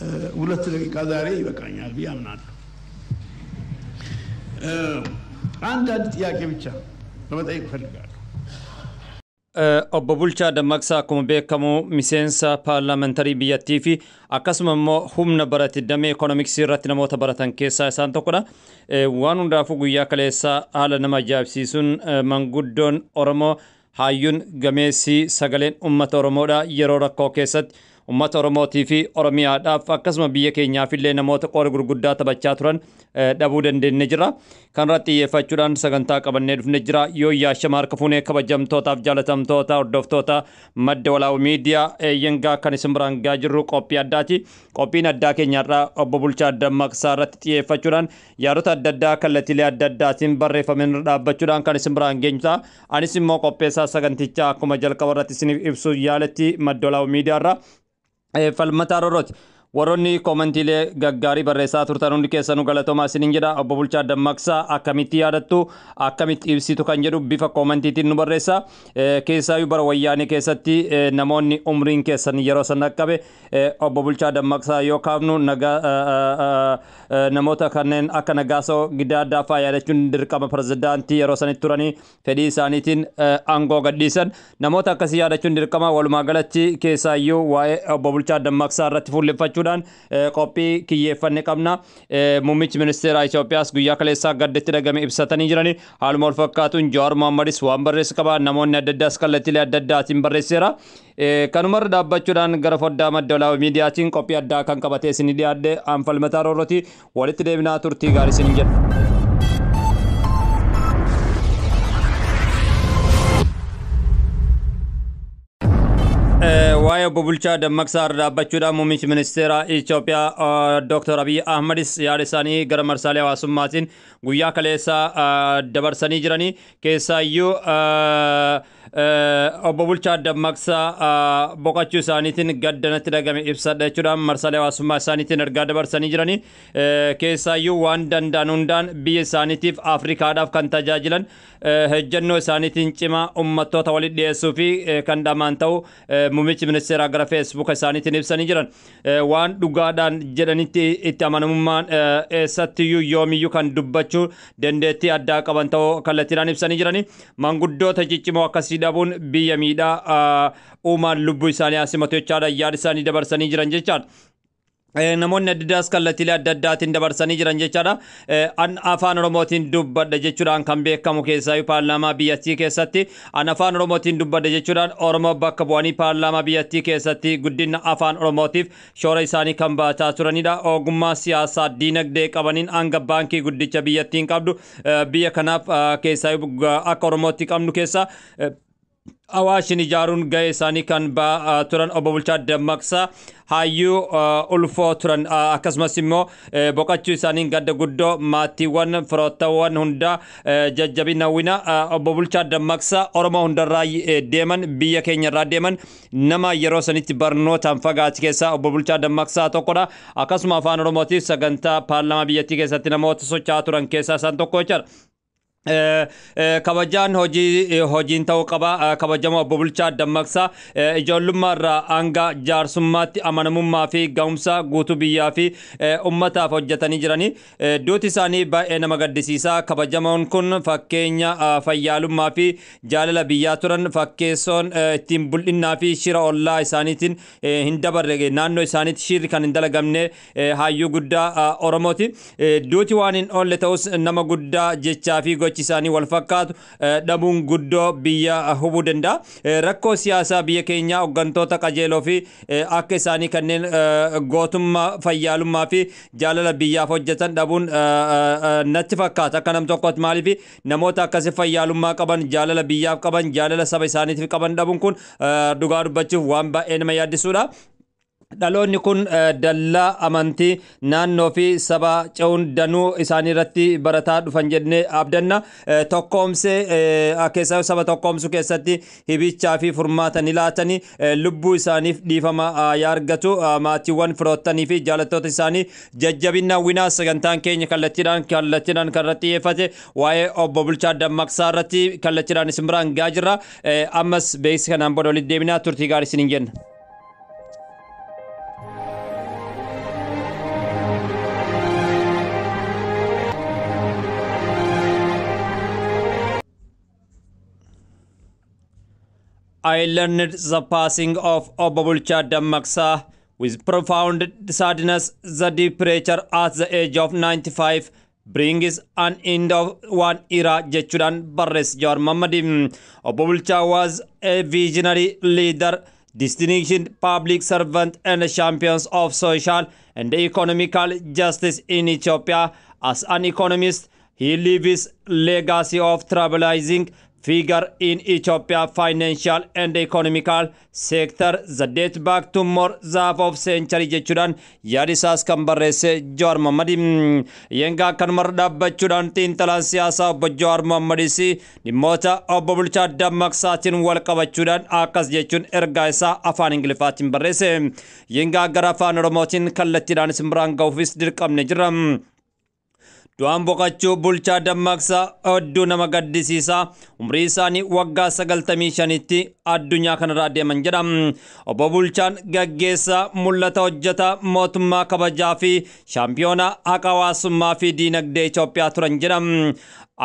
2 ደቂቃ ዛሬ ይበቃኛል ብዬ አምናለሁ። አንዳንድ ጥያቄ ብቻ ለመጠየቅ እፈልጋለሁ። Obbo Bulchaa Dammaqsaa akkuma beekamu miseensa paarlaamentarii biyyattii fi akkasuma immoo humna barate damee ikoonomiksii irratti namoota baratan keessaa isaan tokkodha. Waan hundaafuu guyyaa kaleessaa haala nama ajaa'ibsiisuun manguddoon Oromoo hayyuun gameessii sagaleen uummata Oromoodha yeroo rakkoo keessatti uummata Oromootii fi Oromiyaadhaaf akkasuma biyya keenyaaf illee namoota qooda gurguddaa taphachaa turan dhabuu dandeenye jira. Kanarratti xiyyeeffachuudhaan sagantaa qabannee dhufne jira. Yoo yaashama harka fuunee kabajamtootaaf jaalatamtoota hordoftoota madda walaabuu miidiyaa eeyyangaa kan isin biraan gahaa jirru qophii addaati. Qophiin addaa keenyarraa obbo Bulchaa Dammaqsaa irratti xiyyeeffachuudhaan yaadota adda addaa kallattiilee adda addaatiin barreeffameen irra dhaabbachuudhaan kan isin biraan geenyu ta'a. Anis immoo qopheessaa sagantichaa akkuma jalqaba irratti isiniif ibsu yaaletti madda walaabuu miidiyaa irraa Falmataa Roorrooti. Warroonni koomentiilee gaggaarii barreessaa turtan hundi keessanuu galatoomaa isiniin jedha. Obbo Bulchaa Dammaqsaa akkamitti yaadattu akkamitti ibsitu kan jedhu bifa koomentiitiin nu barreessa. Keessaayyuu bara wayyaanee keessatti namoonni umriin keessan yeroo sana qabe obbo Bulchaa Dammaqsaa yoo kaafnu namoota kanneen akka Nagaasoo Gidaaddaa fa'aa yaadachuun dirqama pirezidaantii yeroo sanitti turanii fedhii isaaniitiin aangoo gadhiisan namoota akkasii yaadachuun dirqama. Walumaa galatti keessaayyuu waa'ee obbo Bulchaa Dammaqsaa irratti fuulleffachuudhaan qophii kiyyeeffanne qabna. Muummichi ministeera Itoophiyaas guyyaa kaleessaa gadditti dhagame ibsatanii jirani. Haaluma wal fakkaatuun Jawaar Mohammadis waan barreessu qaba. Namoonni adda addaas kallattiilee adda addaatiin barreesseera. Kanumarra dhaabbachuudhaan gara foddaa madda walaabuu miidiyaatiin qophii addaa kan qabatee isinii dhiyaadde Anfalmataa Roorrooti. Walitti deebinaa turtii gaarii isiniin jedha. Waa'ee obbo Bulchaa Dammaqsaa irra dhaabbachuudhaan muummichi ministeera Itoophiyaa Dr. Abiy Ahmadis yaada isaanii gara marsaalee hawaasummaatiin guyyaa kaleessaa dabarsanii jiranii. Keessaayyuu obbo Bulchaa Dammaqsaa boqochuu isaaniitiin gaddanatti dhagame ibsadha jechuudhaan marsaalee hawaasummaa isaaniitiin ergaa dabarsanii jiranii. Keessaayyuu waan danda'an hundaan biyya isaaniitiif Afrikaadhaaf kan tajaajilan hejjennoo isaaniitiin cimaa uummattoota walitti dhiyeessuu fi kan dhamaan ta'u muummichi ministeeraa gara feesbuuka isaaniitiin ibsanii jiran. Waan dhugaadhaan jedhanitti itti amanamummaan eessattiyyuu yoomiyyuu kan dubbachuu dandeettii addaa qaban ta'uu kallattiidhaan ibsanii jirani. Manguddoota ciccimoo akkasii dhabuun biyya miidhaa uumaan lubbuu isaanii hasimatu jechaadha yaada isaanii dabarsanii jiran jechaadha. Namoonni adda addaas kallattiilee adda addaatiin dabarsanii jiran jechaadha. An afaan Oromootiin dubbadha jechuudhaan kan beekamu keessaayyuu paarlaamaa biyyattii keessatti an afaan Oromootiin dubbadha jechuudhaan Oromoo bakka bu'anii paarlaamaa biyyattii keessatti guddina afaan Oromootiif shoora isaanii kan baataa turanidha. Ogummaa siyaasaa diinagdee qabaniin hanga baankii guddicha biyyattiin qabdu biyya kanaaf keessaayyuu akka Oromootti qabnu keessaa Awaashin ijaaruun gahee isaanii kan ba'aa turan obbo Bulchaa Dammaqsaa hayyuu ulfoo turan. Akkasumas immoo boqochuu isaaniin gadda guddoo maatiiwwan firootawwan hundaa jajjabina hawwina. Obbo Bulchaa Dammaqsaa Oromoo hundarraa deeman biyya keenyarraa deeman nama yeroo sanitti barnootaan fagaate keessaa obbo Bulchaa Dammaqsaa tokkodha. Akkasuma afaan Oromootiif sagantaa paarlaamaa biyyattii keessatti namoota socho'aa turan keessaa isaan tokko jechaadha. Kabajaan hojiin ta'uu qaba. Kabajamoo obbo Bulchaa Dammaqsaa ijoollummaa irraa hanga jaarsummaatti amanamummaa fi ga'umsa guutuu biyyaa fi uummataaf hojjetanii jiranii. Duuti isaanii baay'ee nama gaddisiisa. Kabajamoon kun fakkeenya fayyaalummaa fi jaalala biyyaa turan. Fakkeessoon ittiin bul'innaa fi shira ollaa isaaniitiin hin dabarre naannoo isaaniitti shirri kan hin dalagamne hayyuu guddaa Oromooti. Duuti waan hin oolle ta'us nama guddaa jechaa fi gochi isaanii wal fakkaatu dhabuun guddoo biyya hubuu danda'a. Rakkoo siyaasaa biyya keenyaa hooggantoota qajeeloo fi akka isaanii kanneen gootummaa fayyaalummaa fi jaalala biyyaaf hojjetan dhabuun natti fakkaata. Akka nam tokkotti maaliif namoota akkasii fayyaalummaa qaban jaalala biyyaaf qaban jaalala saba isaaniitiif qaban dhabuun kun dhugaa dubbachuuf waan baay'ee nama yaaddisuudha. Dhaloonni kun dallaa amantii naannoo fi saba ce'uun danuu isaanii irratti barataa dhufan jennee abdanna. Tokkoomsee keessaa saba tokkoomsuu keessatti hibichaa fi furmaata ni laatanii lubbuu isaaniif dhiifama yaa argatu. Maatiiwwan firoottanii fi jaalattoota isaanii jajjabina winaa sagantaan keenya kallattiidhaan kan irratti xiyyeeffate waa'ee obbo Bulchaa Dammaqsaa irratti kallattiidhaan isin biraan gahaa jirra. Ammas beeksisa kanaan booda walitti deebinaa turtii gaarii isiniin jenna. I learned the passing of Obbo Bulchaa Dammaqsaa with profound sadness. The departure at the age of 95 brings an end of one era jechuudhaan barreesse Jawaar Mohammad. Obbo Bulchaa was a visionary leader, distinguished public servant and champions of social and economical justice in Ethiopia. As an economist, he leaves legacy of trailblazing figure in Ethiopia financial and economical sector that date back to more than half of century jechuudhaan yaada isaas kan barreesse Jawaar Mohammad. Yengaa kanumarra dhaabbachuudhaan xiinxalaan siyaasaa obbo Jawaar Mohammadis dhimmoota obbo Bulchaa Dammaqsaatiin wal qabachuudhaan akkas jechuun ergaa isaa afaan Ingiliffaatiin barreesse. Yengaa gara afaan Oromootiin kallattiidhaan isin biraan gahuufis dirqamne jirra. Du'aan boqochuu Bulchaa Dammaqsaa hedduu nama gaddisiisaa. Umrii isaanii waggaa 95tti addunyaa kanarraa deeman jedha. Obbo Bulchaan gaggeessaa mul'ata, hojjetaa mootummaa kabajaa fi shaampiyoona haqa hawaasummaa fi diinagdee Itoophiyaa turan jedha.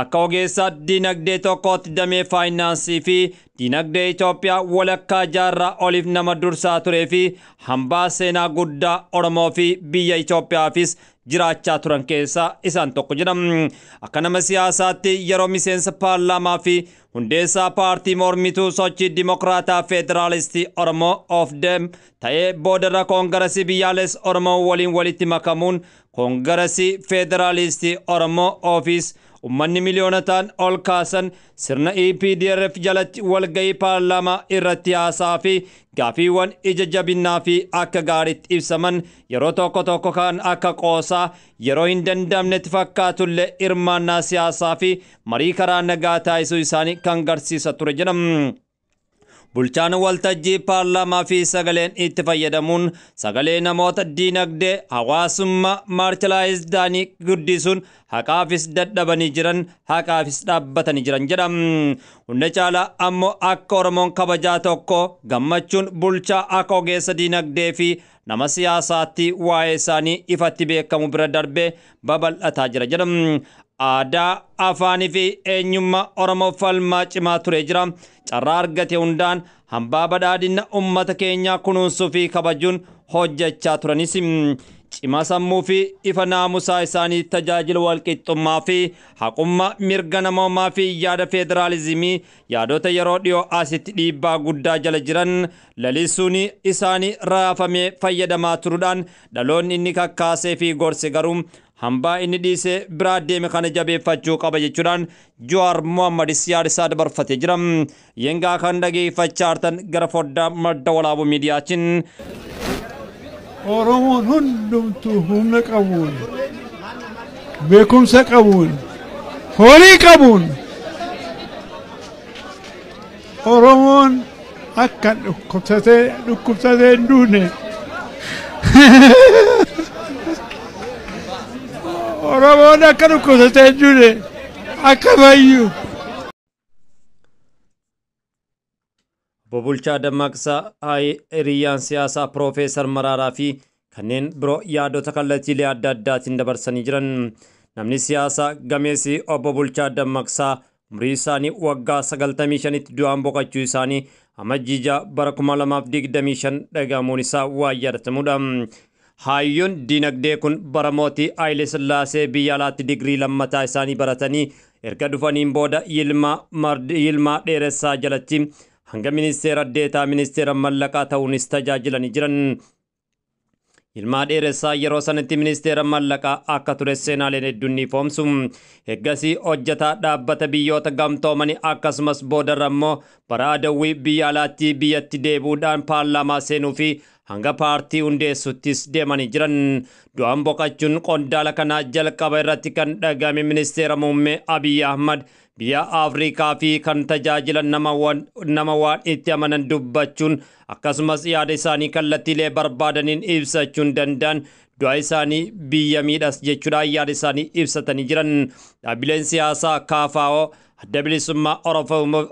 Akka ogeessa diinagdee tokkootti damee faayinaansii fi diinagdee Itoophiyaa walakkaa jaarraa oliif nama dursaa turee fi hambaa seenaa guddaa Oromoo fi biyya Itoophiyaafis jiraachaa turan keessaa isaan tokko jedha. Akka nama siyaasaatti yeroo miseensa paarlaamaa fi hundeessaa paartii mormituu Sochii Dimokiraataa Federaalistii Oromoo OFDM ta'ee, boodarra Koongarasii Biyyaalessa Oromoo waliin walitti makamuun Koongarasii Federaalistii Oromoo OFIS ummanni miliyoonotaan ol kaasan, sirna EPDRF jalatti walgahii paarlaamaa irratti haasaa fi gaafiiwwan ija jabinnaa fi akka gaariitti ibsaman, yeroo tokko tokko kan akka qoosaa yeroo hin danda'amnetti fakkaatullee hirmaannaa siyaasaa fi marii karaa nagaa taasisuu isaanii kan garsiisa ture jedham. Bulchaan waltajjii paarlaamaa fi sagaleen itti fayyadamuun sagalee namoota diinagdee hawaasummaa marginalized ta'anii guddisuun haqaafis dadhabanii jiran, haqaafis dhaabbatanii jiran jedha. Hunda caalaa ammoo akka Oromoon kabajaa tokko gammachuun Bulchaa akka ogeessa diinagdee fi nama siyaasaatti waa'ee isaanii ifatti beekamu bira darbee babal'ataa jira jedha. Aadaa, afaanii fi eenyummaa Oromoo falmaa cimaa ture jira. Carraa argate hundaan hambaa badhaadhina uummata keenyaa kunuunsuu fi kabajuun hojjechaa turanis, cima sammuu fi ifa naamusaa isaanii tajaajila walqixxummaa fi haqummaa, mirga namoomaa fi yaada federaalizimii, yaadota yeroo dhiyoo asitti dhiibbaa guddaa jala jiran lalisuun isaanii raafamee fayyadamaa turuudhaan, dhaloonni inni kakkaasee fi gorse garuu hambaa inni dhiisee biraa deeme kana jabeeffachuu qaba jechuudhaan Jawaar Mohammadis yaada isaa dabarfatee jira. Yengaa kan dhageeffachaa jirtan gara foddaa Madda Walaabuu Miidiyaatiin. Oromoon hundumtuu humna qabuun, beekumsa qabuun, horii qabuun, Oromoon akka dhukkubsatee hin duune, Oromoon akka dhukkubsatee hin duune akka fayyu. Obbo Bulchaa Dammaqsaa, hiriyyaan siyaasaa Piroofeesar Maraaraa fi kanneen biroo yaadota kallattiilee adda addaatiin dabarsanii jiran. Namni siyaasaa gameessi Obbo Bulchaa Dammaqsaa umrii isaanii waggaa 95tti du'aan boqochuu isaanii Amajjii 6 bara 2025 dhagahamuun isaa waan yaadatamudha. Hayyuun diinagdee kun bara mootii Haayile Sillaasee biyya alaatti digirii lammataa isaanii baratanii erga dhufaniin booda Yilmaa Dheeressaa jalatti hanga ministeera deetaa ministeera mallaqaa ta'uunis tajaajilanii jiran. Yilmaa Dheeressaa yeroo sanatti ministeera mallaqaa akka ture seenaaleen hedduun ni foomsu. Eeggasii hojjetaa dhaabbata Biyyoota Gamtoomanii, akkasumas boodarra immoo bara Adawwii biyya alaatti biyyatti deebi'uudhaan paarlaamaa seenuu fi hanga paartii hundeessuttis deemanii jiran. Du'aan boqochuun qondaala kanaa jalqaba irratti kan dhagame ministeera muummee Abiy Ahmad biyya Afrikaa fi kan tajaajilan nama waan itti amanan dubbachuun, akkasumas yaada isaanii kallattiilee barbaadaniin ibsachuun danda'an du'a isaanii biyya miidhas jechuudhaan yaada isaanii ibsatanii jiran. Dhaabbileen siyaasaa KFO, Adda Bilisummaa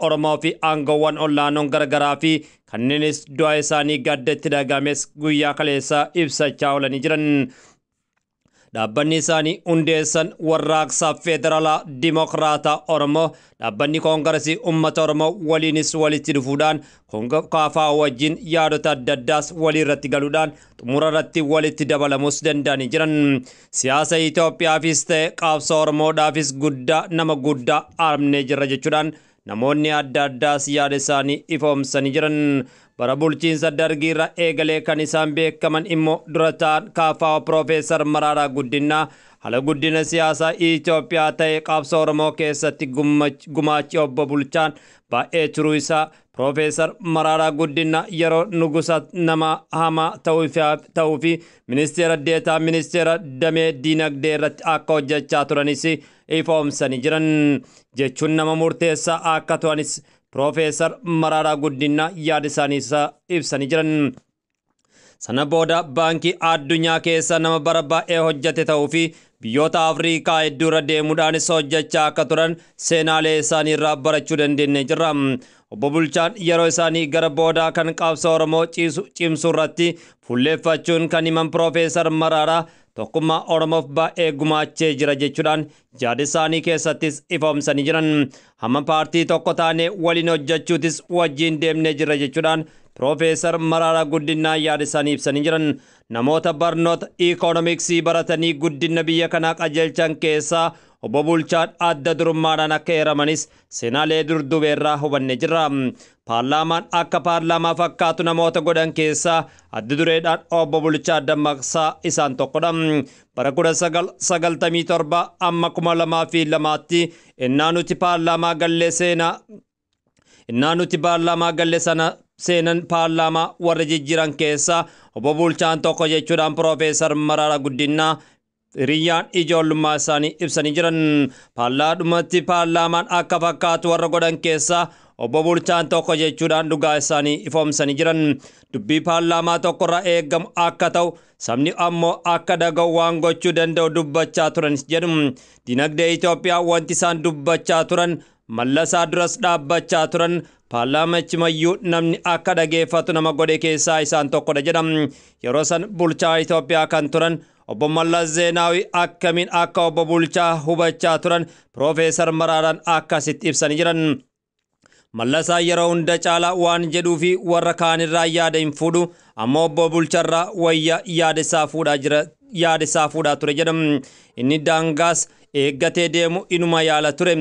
Oromoo fi aangoowwan olaanoon garagaraa fi kanneenis du'a isaanii gadda itti dhagahames guyyaa kaleessaa ibsachaa oolanii jiran. Dhaabbanni isaanii hundeessan Warraaqsa Federaalaa Dimokiraataa Oromoo dhaabbanni Koongiresii Uummata Oromoo waliinis walitti dhufuudhaan KFO wajjin yaadota adda addaas waliirratti galuudhaan xumura irratti walitti dabalamuus danda'anii jiran. Siyaasa Itoophiyaafis ta'e qabsoo Oromoodhaafis guddaa nama guddaa armnee jirra jechuudhaan namoonni adda addaas yaada isaanii ifoomsanii jiran. Bara bulchiinsa Dargii irra eegalee kan isaan beekaman immoo dura ta'an KFO Piroofeesar Mararaa Guddinaa haala guddina siyaasaa Itoophiyaa ta'e qabsoo Oromoo keessatti gumaachi obbo Bulchaan baay'ee turuu isaa Piroofeesar Mararaa Guddinaa yeroo nugusa nama hamaa ta'uu fi ministeera deetaa ministeera damee diinagdee irratti akka hojjechaa turanis ifoomsanii jiran jechuun nama murteessaa akka turanis Piroofeesar Mararaa Guddinaa yaada isaanii ibsanii jiran. Sana booda Baankii Addunyaa keessa nama bara baay'ee hojjete ta'uu fi biyyoota Afrikaa hedduu irra deemuudhaanis hojjechaa akka turan seenaalee isaanii irraa barachuu dandeenye jirra. Obbo Bulchaan yeroo isaanii gara boodaa kan qabsoo Oromoo cimsuu irratti fuulleeffachuun kan himan Piroofeesar Mararaa tokkummaa Oromoof baay'ee gumaachee jira jechuudhaan yaada isaanii keessattis ifoomsanii jiran. Hamma paartii tokko taanee waliin hojjechuutis wajjin deemnee jirra jechuudhaan Piroofeesar Mararaa Guddinaa yaada isaanii ibsanii jiran. Namoota barnoota iikoonomiksii baratanii guddina biyya kanaa qajeelchan keessaa obbo Bulchaan adda durummaadhaan akka eeramanis seenaalee durdubeerraa hubanne jirra. Paarlaamaan akka paarlaamaa fakkaatu namoota godhan keessaa adda dureedhaan obbo Bulchaa Dammaqsaa isaan tokkodha. Bara 1997 amma 2002tti innaa nuti paarlaamaa gallee seenaa innaa nuti paarlaamaa galle sana seenan paarlaamaa warra jijjiiran keessaa obbo Bulchaan tokko jechuudhaan Piroofeesar Mararaa Guddinaa hiriyyaan ijoollummaa isaanii ibsanii jiran. Paarlaadhumatti paarlaamaan akka fakkaatu warra godhan keessaa obbo Bulchaan tokko jechuudhaan dhugaa isaanii ifoomsanii jiran. Dubbii paarlaamaa tokkorraa eegamu akka ta'u sabni ammoo akka dhaga'u waan gochuu danda'u dubbachaa turan jedhu. Dinagdee Itoophiyaa wanti isaan dubbachaa turan Mallasaa duras dhaabbachaa turan paarlaamichi mayyuu namni akka dhageeffatu nama godhe keessaa isaan tokkodha jedham. Yeroo san bulchaa Itoophiyaa kan turan obbo Mallas Zeenaawii akkamiin akka obbo Bulchaa hubachaa turan Piroofeesar Maraaraan akkasitti ibsanii jiran. Mallasaa yeroo hunda caalaa waan jedhuu fi warra kaanirraa yaada hin fuudhu ammoo obbo Bulcharraa wayya yaada isaa fuudhaa jira yaada isaa fuudhaa ture jedham. Inni daangaas eeggatee deemu inuma yaala ture.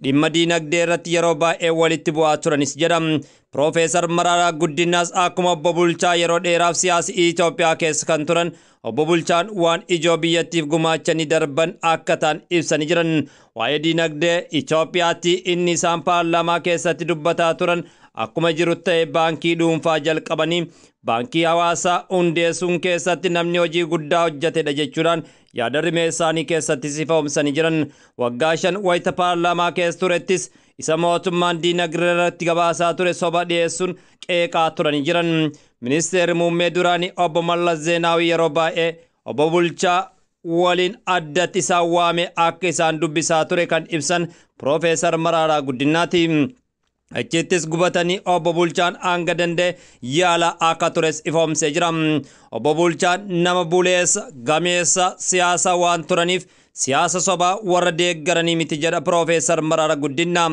Dhimma diinagdee irratti yeroo baay'ee walitti bu'aa turanis jedham. Piroofeesar Mararaa Guddinaas akkuma obbo Bulchaa yeroo dheeraaf siyaasa Itoophiyaa keessa kan turan obbo Bulchaan waan ijoo biyyattiif gumaachanii darban akka ta'an ibsanii jiran. Waa'ee diinagdee Itoophiyaatti inni isaan paarlaamaa keessatti dubbataa turan akkuma jiru ta'e baankii dhuunfaa jalqabanii baankii hawaasaa hundeessuun keessatti namni hojii guddaa hojjetedha jechuudhaan yaada rimee isaanii keessatti sifoomsanii jiran. Waggaa 5 wayita paarlaamaa keessa turettis isa mootummaan diinagdee irratti gabaasaa ture soba dhiyeessuun qeeqaa turanii jiran. Ministeerri muummee duraanii obbo Mallas Zeenaawii yeroo baay'ee obbo Bulchaa waliin addatti isaan waame akka isaan dubbisaa ture kan ibsan Piroofeesar Mararaa Guddinaati. Achittis gubatanii obbo Bulchaan hanga danda'e yaala akka tures ifoomsee jira. Obbo Bulchaan nama buleessa gameessa siyaasa waan turaniif siyaasa sobaa warra deeggaranii miti jedha Piroofeesar Mararaa Guddinaa.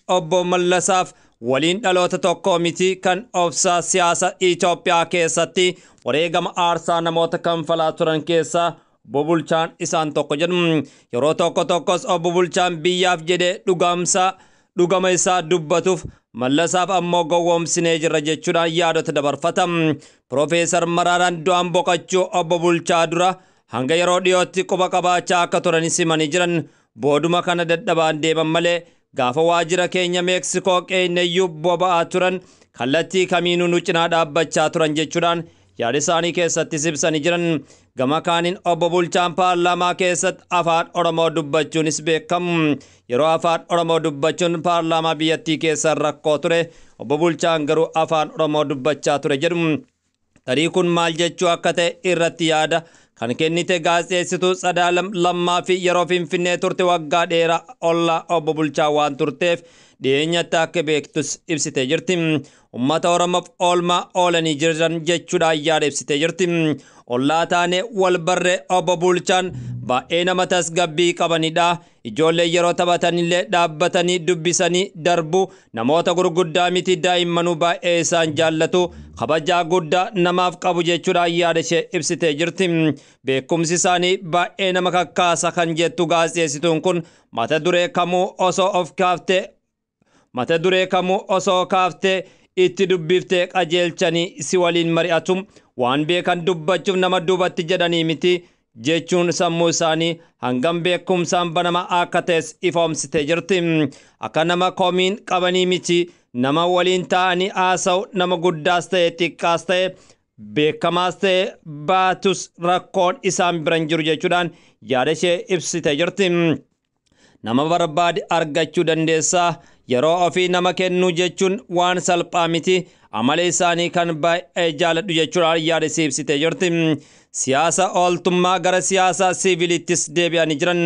Obbo Mallasaaf waliin dhaloota tokko miti kan obsaa siyaasa Itoophiyaa keessatti wareegama aarsaa namoota kanfalaa turan keessaa obbo Bulchaan isaan tokko jedhu. Yeroo tokko tokkos obbo Bulchaan biyyaaf jedhee dhugama isaa dubbatuuf Mallasaaf ammoo gowwoomsinee jirra jechuudhaan yaadota dabarfata. Piroofeesar Maraaraan du'aan boqochuu obbo Bulchaa dura hanga yeroo dhiyootti quba qabaachaa akka turan simanii jiran. Booduma kana dadhabaan deeman malee gaafa waajjira keenya Meeksikoo qeenneyyuu boba'aa turan kallattii kamiinuu nu cinaa dhaabbachaa turan jechuudhaan yaada isaanii keessatti ibsanii jiran. Gama kaaniin obbo Bulchaan paarlaamaa keessatti afaan Oromoo dubbachuunis beekamu. Yeroo afaan Oromoo dubbachuun paarlaamaa biyyattii keessa rakkoo ture obbo Bulchaan garuu afaan Oromoo dubbachaa ture jedhu. Tarii kun maal jechuu akka ta'e irratti yaada kan kennite gaazexeessituu Tsadaalam Lammaa fi yeroo Finfinnee turte waggaa dheeraa ollaa obbo Bulchaa waan turteef dhiyeenyatti akka beektus ibsitee jirti. Uummata Oromoof oolmaa oolanii jiran jechuudhaan yaada ibsitee jirti. Ollaa taanee wal barree obbo Bulchaan baay'ee nama tasgabbii qabanidha. Ijoollee yeroo taphatanillee dhaabbatanii dubbisanii darbu, namoota gurguddaa miti daa'immanuu baay'ee isaan jaallatu, kabajaa guddaa namaaf qabu jechuudhaan yaada ishee ibsitee jirti. Beekumsi isaanii baay'ee nama kakkaasa kan jettu gaazexeessituun kun mata duree kamuu osoo of kaaftee mata duree kamuu osoo kaaftee itti dubbiftee qajeelchanii si waliin mari'atu, waan beekan dubbachuuf nama duubatti jedhanii miti jechuun sammuu isaanii hangam beekumsaan banama akka ta'es ifoomsitee jirti. Akka nama komiin qabanii miti, nama waliin ta'anii haasa'u, nama guddaas ta'e xiqqaas ta'e beekamaas ta'e baatus rakkoon isaan biran jiru jechuudhaan yaada ishee ibsitee jirti. Nama barbaade argachuu dandeessaa, yeroo ofii nama kennuu jechuun waan salphaa miti, amala isaanii kan baay'ee jaaladhu jechuudhaan yaada ishee ibsitee jirti. Siyaasa ooltummaa gara siyaasa siviilittis deebi'anii jiran.